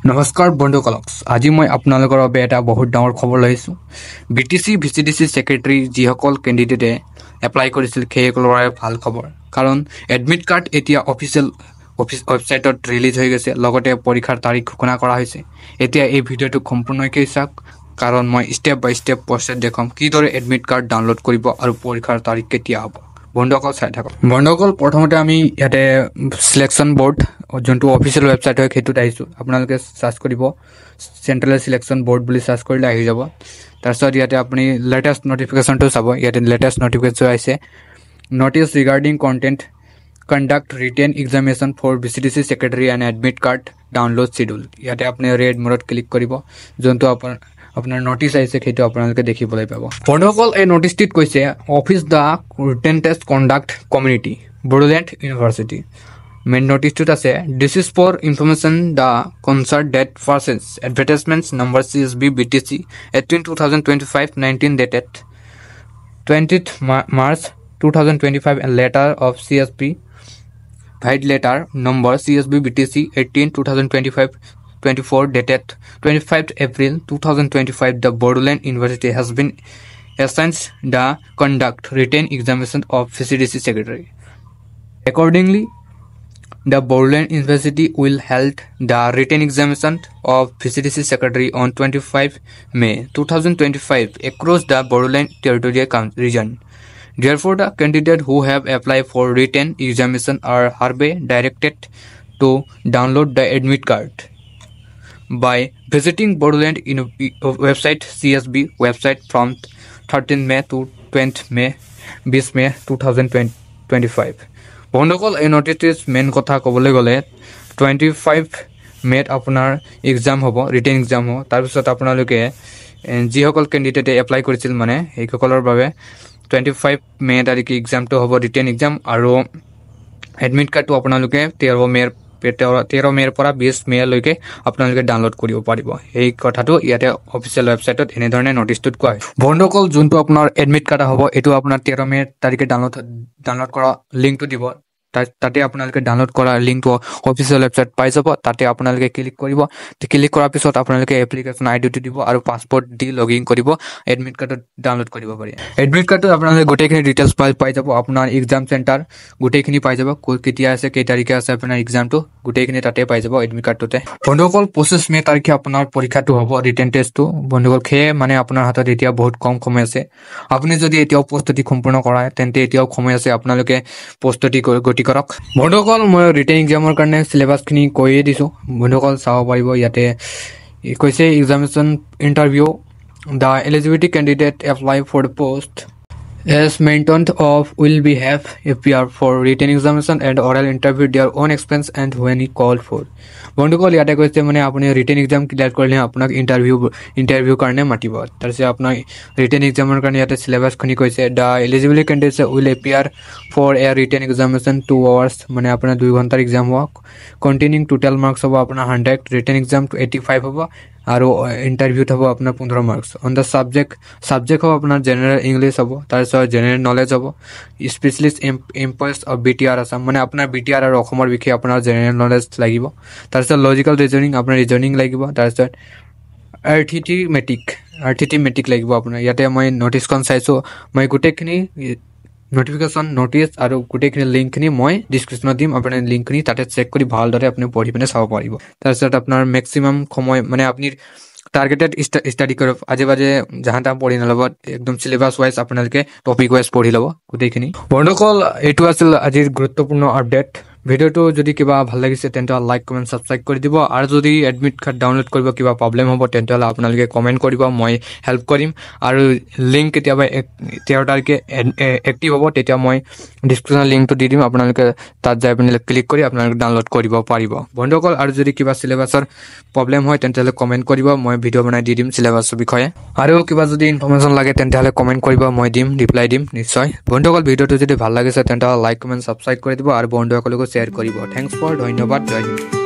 নমস্কাৰ বন্ধুসকলক, আজি মই আপোনালোকৰ বাবে এটা বহুত ডাঙৰ খবৰ লৈ আহিছোঁ। বিটিচি ভিচিডিচি ছেক্ৰেটাৰী যিসকল কেণ্ডিডেটে এপ্লাই কৰিছিল, সেইসকলৰ বাবে ভাল খবৰ, কাৰণ এডমিট কাৰ্ড এতিয়া অফিচিয়েল অফিচ ৱেবছাইটত ৰিলিজ হৈ গৈছে, লগতে পৰীক্ষাৰ তাৰিখ ঘোষণা কৰা হৈছে। এতিয়া এই ভিডিঅ'টো সম্পূৰ্ণকৈ চাওক, কাৰণ মই ষ্টেপ বাই ষ্টেপ প্ৰচেছ দেখুৱাম কিদৰে এডমিট কাৰ্ড ডাউনলোড কৰিব আৰু পৰীক্ষাৰ তাৰিখ কেতিয়া হ'ব। বন্ধুসকল, চাই থাকক। বন্ধুসকল, প্ৰথমতে আমি ইয়াতে চিলেকশ্যন বৰ্ড যোনটো অফিচিয়েল ৱেবছাইট হয়, সেইটোত আহিছোঁ। আপোনালোকে চাৰ্চ কৰিব, চেণ্ট্ৰেল চিলেকশ্যন বৰ্ড বুলি চাৰ্চ কৰিলে আহি যাব। তাৰপিছত ইয়াতে আপুনি লেটেষ্ট নটিফিকেশ্যনটো চাব। ইয়াতে লেটেষ্ট নটিফিকেশ্যন আহিছে, "Notice regarding conduct written examination for VCDC secretary and admit card download schedule." ইয়াতে আপুনি ৰিড মোৰত ক্লিক কৰিব, যোনটো আপোনাৰ নটিচ আহিছে, সেইটো আপোনালোকে দেখিবলৈ পাব। বন্ধুসকল, এই নটিচটিত কৈছে, "Office, the written test conduct committee, Bodoland University." Main নটিচটোত আছে, "This is for information the concerned that pursuant advertisement number CSB BTC 18 2025 19 dated 20th March 2025 and letter of CSB vide letter number CSB BTC 18 2025 24 dated 25th April 2025, the Bodoland University has been assigned the conduct written examination of VCDC secretary. Accordingly, the Bodoland University will held the written examination of VCDC secretary on 25 May 2025 across the Bodoland Territorial Region. Therefore, the candidate who have applied for written examination are hereby directed to download the admit card by visiting Bodoland website, CSB website, from 13 May to 20 May, 20 May 2025." বন্ধুসকল, এই নটিচটিৰ main কথা ক'বলৈ গ'লে 25 মে'ত আপোনাৰ exam হ'ব, written exam হ'ব। তাৰপিছত আপোনালোকে যিসকল কেণ্ডিডেটে এপ্লাই কৰিছিল, মানে সেইসকলৰ বাবে 25 মে' তাৰিখে এক্সামটো হ'ব, ৰিটেন এক্সাম। আৰু এডমিট কাৰ্ডটো আপোনালোকে 13 মে'ৰ পৰা 20 মে'লৈকে আপোনালোকে ডাউনলোড কৰিব পাৰিব। এই কথাটো ইয়াতে অফিচিয়েল ৱেবছাইটত এনেধৰণে নটিচটোত কোৱা হৈছে। বন্ধুসকল, যোনটো আপোনাৰ এডমিট কাৰ্ড হ'ব, এইটো আপোনাৰ 13 মে' তাৰিখে ডাউনলোড কৰা লিংকটো দিব। তাতে আপোনালোকে ডাউনলোড কৰা লিংকটো অফিচিয়েল ৱেবছাইট পাই যাব। তাতে আপোনালোকে ক্লিক কৰিব। ক্লিক কৰাৰ পিছত আপোনালোকে এপ্লিকেশ্যন আই ডিটো দিব আৰু পাছৱৰ্ড দি লগ ইন কৰিব, এডমিট কাৰ্ডত ডাউনলোড কৰিব পাৰি। এডমিট কাৰ্ডটোত আপোনালোকে গোটেইখিনি ডিটেইলছ পাই যাব। আপোনাৰ এক্সাম চেণ্টাৰ গোটেইখিনি পাই যাব, ক'ত কেতিয়া আছে, কেই তাৰিখে আছে আপোনাৰ এক্সামটো, গোটেইখিনি তাতে পাই যাব এডমিট কাৰ্ডটোতে। বন্ধুসকল, 25 মে' তাৰিখে আপোনাৰ পৰীক্ষাটো হ'ব, ৰিটেন টেষ্টটো। বন্ধুসকল, সেয়ে মানে আপোনাৰ হাতত এতিয়া বহুত কম সময় আছে। আপুনি যদি এতিয়াও প্ৰস্তুতি সম্পূৰ্ণ কৰে, তেন্তে এতিয়াও সময় আছে, আপোনালোকে প্ৰস্তুতি গতি কৰক। বন্ধুসকল, মই ৰিটেন এক্সামৰ কাৰণে চিলেবাছখিনি কৈয়ে দিছোঁ। বন্ধুসকল, চাব পাৰিব, ইয়াতে কৈছে, "Examination interview: the eligibility candidate apply for the post as mentioned above will be have appear for written examination and oral interview their own expense and when he called for." বন্ধুসকল, ইয়াতে কৈছে মানে আপুনি ৰিটেন এক্সাম ক্লিয়াৰ কৰিলে আপোনাক interview কাৰণে মাতিব। তাৰপিছত আপোনাৰ ৰিটেন এক্সামৰ কাৰণে ইয়াতে চিলেবাছখিনি কৈছে, "The eligibility candidates will appear for a written examination 2 hours", মানে আপোনাৰ 2 ঘণ্টাৰ এক্সাম হ'ব। কণ্টেইনিং টোটেল মাৰ্কছ হ'ব আপোনাৰ 100, ৰিটেন এক্সাম 85 হ'ব আৰু ইণ্টাৰভিউত হ'ব আপোনাৰ 15 marks. On the subject, subject হ'ব আপোনাৰ জেনেৰেল ইংলিছ হ'ব, তাৰপিছত জেনেৰেল নলেজ হ'ব, specialist employees of BTR, Assam, মানে আপোনাৰ বিটিআৰ আৰু অসমৰ বিষয়ে আপোনাৰ জেনেৰেল নলেজ লাগিব। তাৰপিছত লজিকেল ৰিজনিং, আপোনাৰ ৰিজনিং লাগিব। তাৰপিছত আৰ্থমেটিক লাগিব আপোনাৰ। ইয়াতে মই নটিচখন চাইছোঁ। মই গোটেইখিনি নটিফিকেশ্যন নটিচ আৰু গোটেইখিনি লিংকখিনি মই ডিছক্ৰিপশ্যনত দিম। আপুনি লিংকখিনি তাতে চেক কৰি ভালদৰে আপুনি পঢ়ি পিনে চাব পাৰিব। তাৰপিছত আপোনাৰ মেক্সিমাম সময়, মানে আপুনি টাৰ্গেটেড ষ্টাডি কৰক। আজে বাজে জাহা তাহা পঢ়ি নল'ব। একদম চিলেবাছ ৱাইজ আপোনালোকে টপিক ৱাইজ পঢ়ি ল'ব গোটেইখিনি। বন্ধুসকল, এইটো আছিল আজিৰ গুৰুত্বপূৰ্ণ আপডেট। ভিডিঅ'টো যদি কিবা ভাল লাগিছে, তেন্তে লাইক, কমেণ্ট, ছাবস্ক্ৰাইব কৰি দিব। আৰু যদি এডমিট কাৰ্ড ডাউনলোড কৰিব কিবা প্ৰব্লেম হ'ব, তেন্তে আপোনালোকে কমেণ্ট কৰিব, মই হেল্প কৰিম। আৰু লিংক কেতিয়াবা 13 তাৰিখে এক্টিভ হ'ব, তেতিয়া মই ডিছক্ৰিপশ্যনৰ লিংকটো দি দিম। আপোনালোকে তাত যাই পিনে ক্লিক কৰি আপোনালোকে ডাউনলোড কৰিব পাৰিব। বন্ধুসকল, আৰু যদি কিবা চিলেবাছৰ প্ৰব্লেম হয়, তেন্তে কমেণ্ট কৰিব, মই ভিডিঅ' বনাই দি দিম চিলেবাছৰ বিষয়ে। আৰু কিবা যদি ইনফৰ্মেশ্যন লাগে, তেন্তে কমেণ্ট কৰিব, মই দিম, ৰিপ্লাই দিম নিশ্চয়। বন্ধুসকল, ভিডিঅ'টো যদি ভাল লাগিছে, তেন্তে লাইক, কমেণ্ট, ছাবস্ক্ৰাইব কৰি দিব আৰু বন্ধুসকলকো শ্বেয়াৰ কৰিব। Thanks for, ধন্যবাদ, জয় হিন্দ।